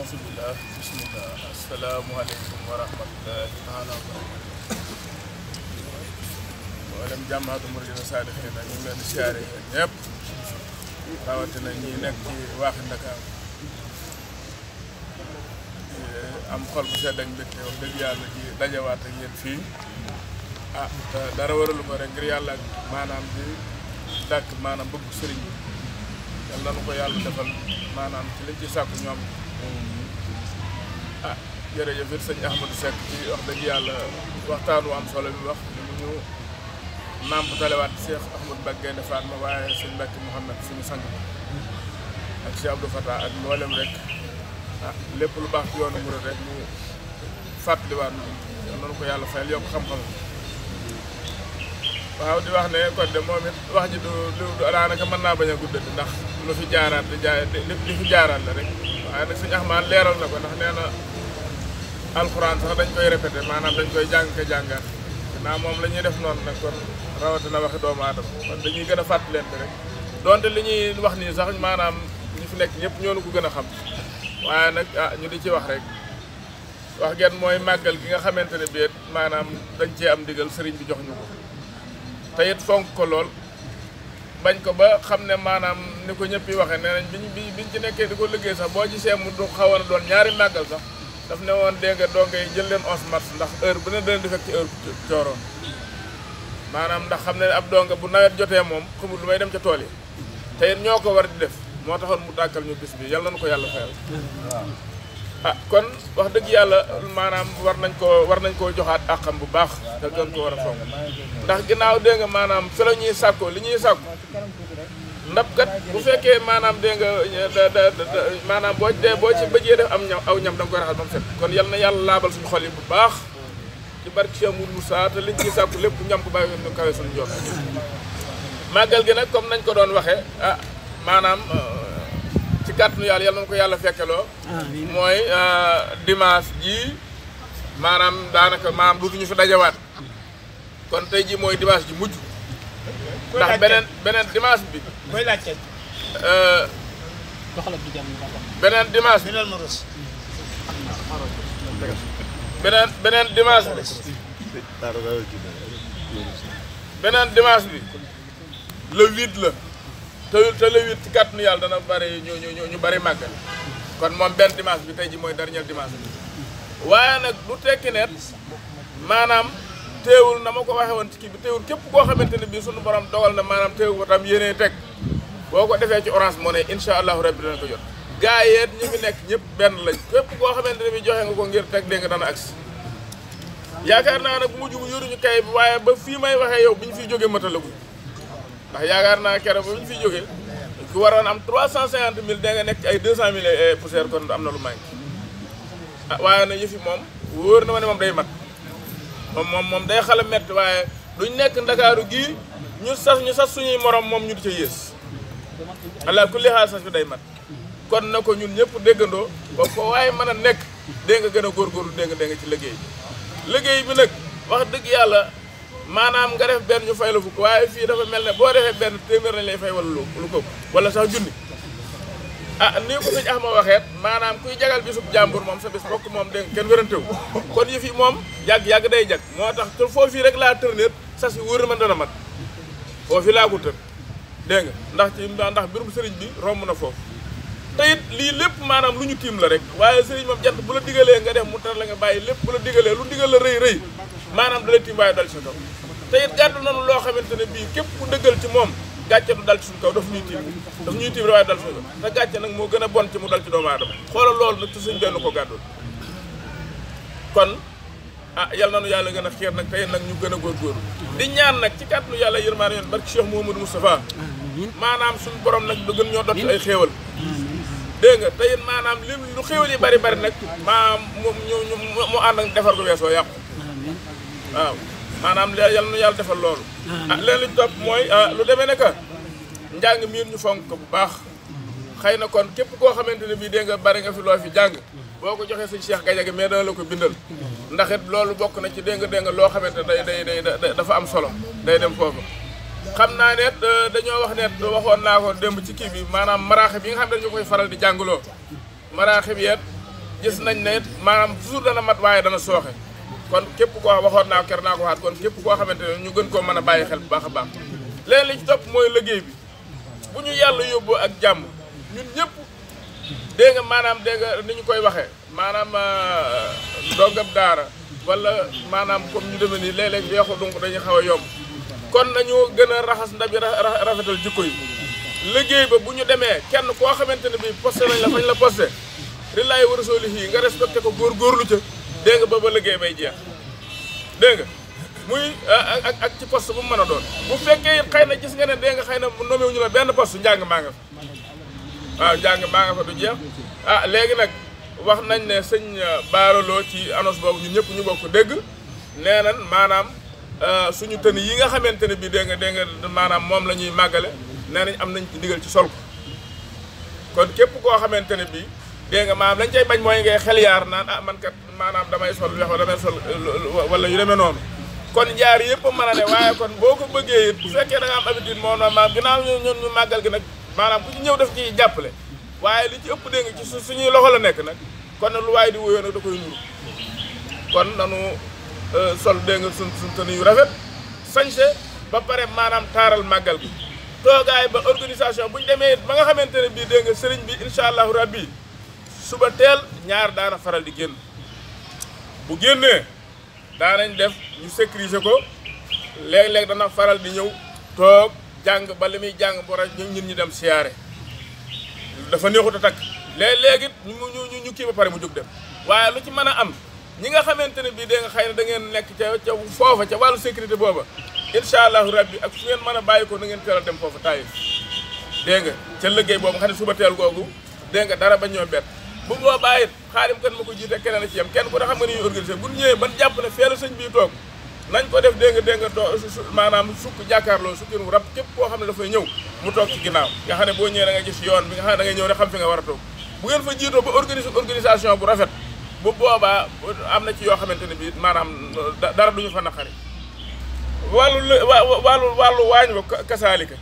alhamdulilah bismillah asalaamualeykum wa rahmatullahi taala wa barakatu mboolem jàmmaatu muridina saalihiina ñu ngi leen di siyaare yéen ñëpp rawatina ñi nekk ci waaxi Ndakaar am xol bu sedd ak mbégte wax dëgg yàlla ji dajawaat ak yéen fii te dara waralu ko rek ngir yàlla ak maanaam di dàkk maanaam bëgg sëriñ bi yal na nu ko yàlla defal maanaam ci liñ ci sàkku ñoom jërëjëf it sëñ Ahmadou Seck ci wax dëgg yàlla waxtaan wu am solo bi wax ni mu ñu nàmp talewaat Cheikh Ahmadou Mbacké Gaïndé Fatma waaye sëñ Mbacké Mouhamed suñu sang bi ak Cheikh Abdou Fatah ak mboolem rek lépp lu baax ci yoonu murid rek ñu fàttaliwaat yal na nu ko yàlla fayal yokk xam-xam waaw di wax ne kon de moom it wax ji du daanaka mën naa bañ a guddati ndax lu fi jaaraat li fi jaaraat la rek waaye nag sëñ Ahmad leeral na ko ndax nee na alxuraan sax dañ koy répété maanaam dañ koy jàng ko jàngaat ginnaaw moom la ñuy def noonu nag kon rawatina waxi doomu aadama kon dañuy gën a fàttalente rek donte li ñuy wax nii sax maanaam ñi fi nekk ñëpp ñoo ko gën a xam waaye nag ñu di ci wax rek wax gen mooy màggal gi nga xamante ne bii maanaam dañ cee am ndigal sëriñ bi jox ñu ko te it fonk ko lool bañ ko ba xam ne maanaam ni ko ñëpp yi waxee nee nañ biñ ci nekkee di ko liggéey sax boo gisee mu du xawoon a doon ñaari màggal sax daf ne woon dégg nga donge yi jël leen 11 mars ndax heure bu ne dana di fekk ci heure cooroon maanaam ndax xam ne ab donge bu nawet jotee moom xamul lu may dem ca tool yi te it ñoo ko war di def moo taxoon mu tàkkal ñu bis bi yal nañu ko yàlla fayal kon wax dëgg yàlla maanaam war nañ koo joxaat àqam bu baax te gën ko war a fonk ndax ginnaaw dégg nga maanaam fi la ñuy sàkkoo li ñuy sàkku ndab kat bu fekkee maanaam dégg nga maanaam boo ci bëjee def am ñam aw ñam da nga koy raxas ba mu set kon yal na yàlla laabal suñu xol yi bu baax ci barke Cheikh Mourou Moussa te liñ ciy sàkku lépp ñam ko bàyyi ñu kawe suñu jot màggal gi nag comme nañ ko doon waxee maanaam ci kàttanu yàlla yal nañu ko yàlla fekkeloo mooy dimanche ji maanaam daanaka maanaam duutuñu fi dajawaat kon tey ji mooy dimanche ji mujj ndax beneen dimanche bi mooy laajte beneen dimanche bi beneen dimanche bi beneen dimanche bi le 8 la te le 8 ci kàttanu yàlla dana bari ñu bari màggal kon moom benn dimanche bi tey ji mooy dernier dimanche bi waaye nag du tekki net maanaam teewul na ma ko waxee woon ci kii bi teewul képp koo xamante ne bii sunu borom dogal na maanaam teewul ko tam yéenee teg boo ko defee ci Orange Money incha allahu rabbi dana ko jot gaa yeet ñi fi nekk ñëpp benn lañ képp koo xamante ne bii joxe nga ko ngir teg dégg nga dana agsi yaakaar naa nag bu mujj bu yoruñu kay bi waaye ba fii may waxee yow bi ñu fiy jógee matalaguñ ndax yaakaar naa keroog ba ñu fiy jógee ku waroon am 350 000 da nga nekk ci ay 200 000 poussière kon am na lu manqué waaye nag yëfi moom wóor na ma ne moom day mat moom day xala metti waaye duñ nekk ndakaaru gii ñu sas suñuy morom moom ñu di ca yées ala kulli xaal sas bi day mat kon na ko ñun ñëpp déggandoo ba ko waaye mën a nekk dégg nga gën a góorgóorlu dégg nga ci liggéey bi nag wax dëgg yàlla maanaam nga def benn ñu fay la fukk waaye fii dafa mel ne boo defee benn téeméer lañ lay fay wala lu ko wala sax junni nii ko sëñ Axma waxeet maanaam kuy jagal bisub jàmbur moom sa bis bokk moom dégg kenn wérantewu kon yi fi moom yàgg day jag moo tax te foofu rek laa tërneet sas yi wóor na man dana mat foofu laa ko tër dégg nga ndax mbirum sëriñ bi romb na foofu te it lii lépp maanaam lu ñu tiim la rek waaye sëriñ moom jant bu la digalee nga def mu tar la nga bàyyi lépp bu la digalee lu digal la rëy maanaam da la tiim waaye dal ci kaw te it gàddu nañu loo xamante ne bii képp ku dëggal ci moom gàcce du dal ci suñu kaw daf ñuy tiim waaye dal suñu kaw te gàcce nag moo gën a bon ci mu dal ci doomu aadama xoolal loolu nag te suñ benn ko gàddul kon yal na nu yàlla gën a xiir nag tey nag ñu gën a góorgóorlu di ñaan nag ci kàttanu yàlla yërmaane yoon barki Cheikh Mouhamadou Moustapha maanaam suñu borom nag du gën ñoo dott ay xéewal dégg nga tey maanaam li lu xéewal yi bari nag maanaam mu ànd ak defar ko weesoo yàqu waaw maanaam yal na yàlla defal loolu leen liñ topp mooy lu demee ne que njàng miir ñu fonk ko bu baax xëy na kon képp koo xamante ne bii dégg nga bari nga fi loo fi jàng boo ko joxee sëñ Cheikh Gadiaga mais dana la ko bindal ndax it loolu bokk na ci dégg nga loo xamante day dafa am solo day dem foofu xam naa ne dañoo wax ne waxoon naa ko démb ci kii bi maanaam maraaxib yi nga xam ne dañu koy faral di jàngaloo maraaxib yeet gis nañ ne maanaam toujours dana mat waaye dana sooxe kon képp koo waxoon naa ker naa ko waxaat kon képp koo xamante ne ñu gën koo mën a bàyyi xel bu baax a baax léegi li ci topp mooy liggéey bi bu ñu yàlla yóbboo ak jàmm ñun ñëpp dégg nga maanaam dégg nga ni ñu koy waxee maanaam dongab daara wala maanaam comme ñu demee nii léeg-léeg weexu donc dañuy xaw a yomb kon nañu gën a raxas ndab yi rafetal jikko yi liggéey ba bu ñu demee kenn koo xamante ne bii posté nañ la fañ la posté rillaay wa rasulihi nga respecté ko góorgóorlu ca dégg nga ba liggéey bay jeex dégg nga muy ak ci poste bu mu mën a doon bu fekkee it xëy na gis nga ne dégg nga xëy na nommé wuñu la benn poste njàng maa nga fa waaw njàng maa nga fa du jeex léegi nag wax nañ ne sëñ baaraloo ci annonce boobu ñun ñëpp ñu bokk dégg nee nan maanaam suñu tën yi nga xamante ne bii dégg nga maanaam moom la ñuy màggale nee nañ am nañ ci ndigal ci sol ko kon képp koo xamante ne bii dégg nga maanaam lañ cay bañ mooy ngay xel yaar naan man kat maanaam damay sol weex wala damay sol wala yu demee noonu kon jaar yëpp mën a ne waaye kon boo ko bëggee it bu fekkee da nga am habitude moo noonu maanaam ginnaaw ñun ñu màggal gi nag maanaam ku ci ñëw def ci jàppale waaye li ci ëpp dégg nga ci suñuy loxo la nekk nag kon lu waaye di wóyoo nag da koy nuru kon nanu sol dégg nga suñ tenue yu rafet sañse ba pare maanaam taaral màggal gi toogaay ba organisation buñu demee ba nga xamante ne bii dégg nga sëriñ bi incha allahu rabbi suba teel ñaar daana faral di génn bu génnee daanañ def ñu sécuriser ko léeg-léeg dana faral di ñëw toog jàng ba li muy jàng bu rek ñun ñi dem siyaare dafa neexut a takk léeg-léeg it ñu kii ba pare mu jóg dem waaye lu ci mën a am ñi nga xamante ne bii dégg nga xëy na da ngeen nekk ca foofa ca wàllu sécurité booba incha allahu rabbi ak fu ngeen mën a bàyyi ko na ngeen teel a dem foofu taayif dégg nga ca liggéey boobu nga xam ne suba teel googu dégg nga dara ba ñoo bett bu boobaa it xaarim kan ma ko jiite keneen a ci yem kenn ku ne xam nga ni ñuy organisé bu ñëwee ban jàpp ne feelu sëñ bii toog nañ ko def dégg nga maanaam sukk jàkkaarloo sukkin wu rab képp koo xam ne dafay ñëw mu toog ci ginnaaw nga xam ne boo ñëwee da nga gis yoon bi nga xam ne da ngay ñëw rek xam fi nga war a toog bu ngeen fa jiitoo ba organisation bu rafet bu boobaa am na ci yoo xamante ne bii maanaam dara duñu fa naqari wàllu waañ wa kasaalika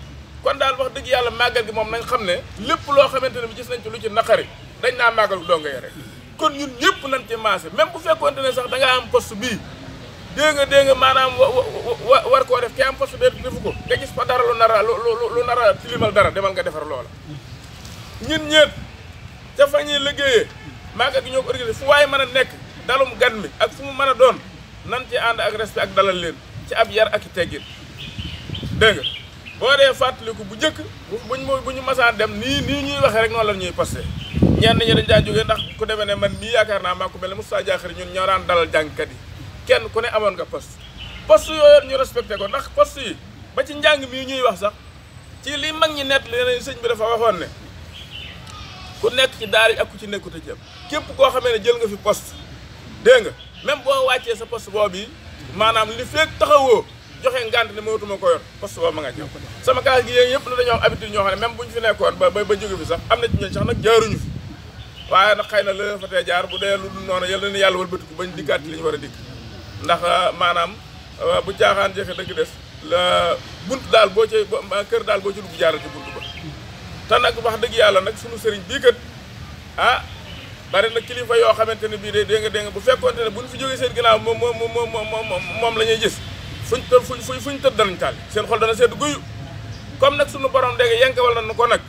kon daal wax dëgg yàlla màggal gi moom nañ xam ne lépp loo xamante ne bi gis nañ ci lu ci naqari dañ naa màggal donga ya rek kon ñun ñëpp nañ ci maase même bu fekkoonte ne sax da nga am poste bii dégg nga maanaam war koo def ki am poste bee defu ko nga gis fa dara lu nar a tilimal dara demal nga defar loola ñun ñeet ca fa ñuy liggéeyee màggal gi ñoo ko organisé fu waaye mën a nekk dalum gan mi ak fu mu mën a doon nan ci ànd ak respect ak dalal leen ci ab yar ak i teggin dégg nga boo dee fàttaliku bu njëkk bu ñu masaan dem nii ñuy waxee rek noonu la ñuy posté ñenn ñi dañ daan jógee ndax ku demee ne man mii yaakaar naa maa ko mel ne Moussa Diakhari ñun ñoo daan dalal jàngkat yi kenn ku ne amoon nga poste yooyu ñu respecté ko ndax poste yi ba ci njàng mii ñuy wax sax ci li mag ñi nett leen sëñ bi dafa waxoon ne ku nekk ci daara yi ak ku ci nekkut a jëm képp koo xamee ne jël nga fi poste dégg nga même boo wàccee sa poste boobu yi maanaam li fekk taxawoo joxe ngànt ne mënatuma ko yor poste boobu ma nga jëm sama classe gi yéen yëpp na dañoo am habitude ñoo xam ne même bu ñu fi nekkoon ba jóge fi sax am na ci ñooñ sax nag jaaruñu fi waaye nag xëy na la fa tee jaar bu dee lu noonu yal na yàlla wëlbatiku bañ dikkaat ci li ñu war a dikk ndax maanaam bu caaxaan jeexe dëgg des la bunt daal boo ci kër daal boo ci dugg jaaral ci bunt ba te nag wax dëgg yàlla nag suñu sëriñ bii kat bari na kilifa yoo xamante ne bii de dégg nga bu fekkoonte ne buñ fi jógee seen ginnaaw moom la ñuy gis fuñ tëdd danañ taal seen xol dana sedd guyu comme nag suñu borom dégg nga yenkawal nañu ko nag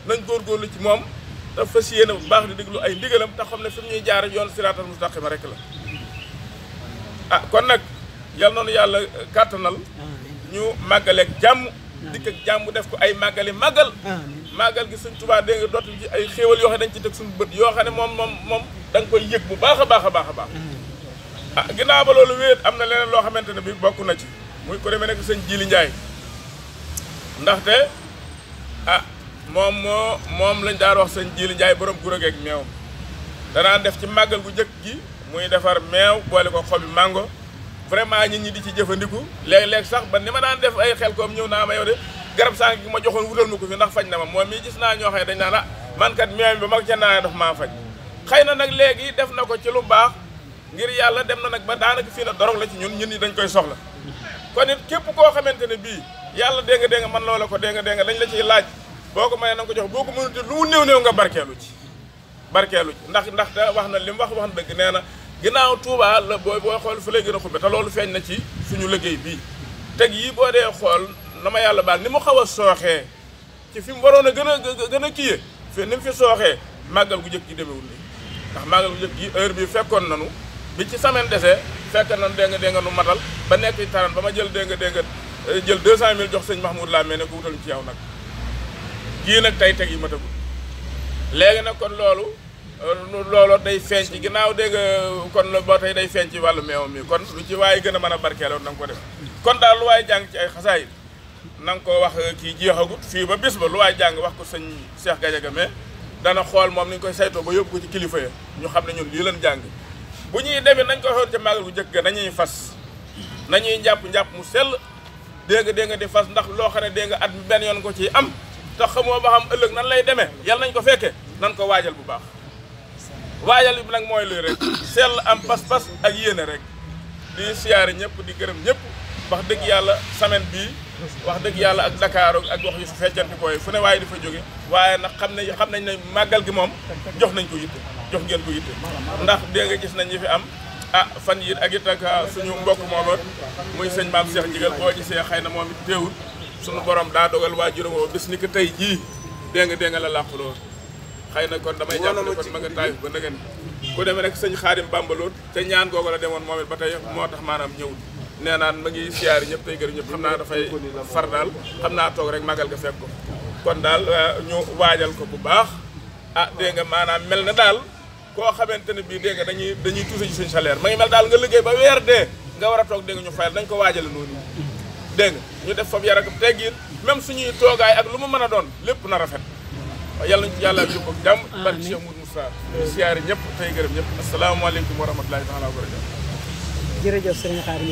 nañ góorgóorlu ci moom te fas yéene bu baax di déglu ay ndigalam te xam ne fi mu ñuy jaar yoon siraatal mustaqima rek la kon nag yal noonu yàlla kàttanal ñu màggaleeg jàmm dikk ak jàmm def ko ay màggal màggal gi Sëñ Tuubaa dégg nga dootul ci ay xéewal yoo xam ne dañ ci teg suñu bët yoo xam ne moom da nga koy yëg bu baax a baax a baax a baax ginnaaw ba loolu wéet am na leneen loo xamante ne bi bokk na ci muy ko demee nekk sëñ Jili Njaay ndaxte moom lañ daan wax sëñ Jili Njaay borom guro geeg meew danaan def ci màggal gu njëkk gi muy defar meew boole ko xobi mango vraiment nit ñi di ci jëfandiku léeg-léeg sax ba ni ma daan def ay xel koom ñëw naa ma yow de garab sànq gi ma joxoon wutal ma ko fi ndax faj na ma moom mii gis naa ñoo xam ne dañ naan man kat meew bi ba ma ca naanee daf maa faj xëy na nag léegi def na ko ci lu baax ngir yàlla dem na nag ba daanaka fii na dorog la ci ñun ñi dañ koy soxla kon it képp koo xamante ne bii yàlla dégg nga man loola ko dégg nga dañ la ciy laaj boo ko mënee na nga ko jox boo ko mënut lu mu néew nga barkeelu ci barkeelu ci ndax wax na li mu wax na dëgg nee na ginnaaw Touba la booy xool fu lay gën a xumbe te loolu feeñ na ci suñu liggéey bii teg yi boo dee xool na ma yàlla baal ni mu xaw a sooxee ci fi mu waroon a gën a kiye fi ni mu fi sooxee màggal gu jëkk gi demewul nii ndax màggal gu jëkk gi heure bi fekkoon nanu bi ci semaine desee fekk nañu dégg nga nu matal ba nekk ci taran ba ma jël dégg nga jël 200 000 jox sëñ Mahmoud Lamé ne ko wutal ci yow nag kii nag tey teg yi matagul léegi nag kon loolu day feeñ ci ginnaaw dégg nga kon boo tey day feeñ ci wàllu meew mi kon lu ci waaye gën a mën a barkeeloon na nga ko def kon daal lu waaye jàng ci ay xasaayit na nga ko wax kii jeexagut fii ba bis ba lu waay jàng wax ko sëñ Cheikh Gadiaga mais dana xool moom ni ñu koy saytoo ba yóbbu ko ci kilifa ya ñu xam ne ñun lii leen jàng bu ñuy demee nañ ko xool ca màggal bu njëkk ga nañuy fas nañuy njàpp mu sell dégg nga di fas ndax loo xam ne dégg nga at benn yoon ko ciy am te xamoo ba xam ëllëg nan lay demee yàlla nañ ko fekkee nan ko waajal bu baax waajal bi nag mooy luy rek sell am pas-pas ak yéene rek di siyaare ñëpp di gërëm ñëpp wax dëgg yàlla semaine bii wax dëgg yàlla ak Dakar ak wax yu su feccanti koy fu ne waaye di fa jóge waaye nag xam nañ ne màggal gi moom jox nañ ko yitte jox ngeen ko yitte ndax dégg nga gis nañ ñi fi am fan yi ak it ak suñu mbokk moomoon muy sëñ Maam Cheikh Jigal boo gisee xëy na moom it teewul suñu borom daa dogal waajuram woo bis ni ko tey jii dégg nga la làquloo xëy na kon damay jàpp ne kon ma nga taayif ba ndëgën ku demee rek sëñ Xaadim Bambaloot te ñaan googu la demoon moom it ba tey moo tax maanaam ñëwul nee naan ma ngi siyaari ñëpp tey gërëm ñëpp xam naa dafay far daal xam naa toog rek magal ga fekk ko kon daal ñu waajal ko bu baax dégg nga maanaam mel na daal koo xamante ne bii dégg nga dañuy tuuse ci suñu salaire ma ngi mel daal nga liggéey ba weer dee nga war a toog dégg nga ñu fayal dañ ko waajale noonu dégg nga ñu def foofu yaram teggin même suñuy toogaay ak lu mu mën a doon lépp na rafet yàlla nañu ci yàlla yóbbu ak jàmm barke Cheikh Moudou Moussa ñu siyaari ñëpp tey gërëm ñëpp asalaamaaleykum wa rahmatulahi taala wa barakatu jërëjëf sëriñ Khadim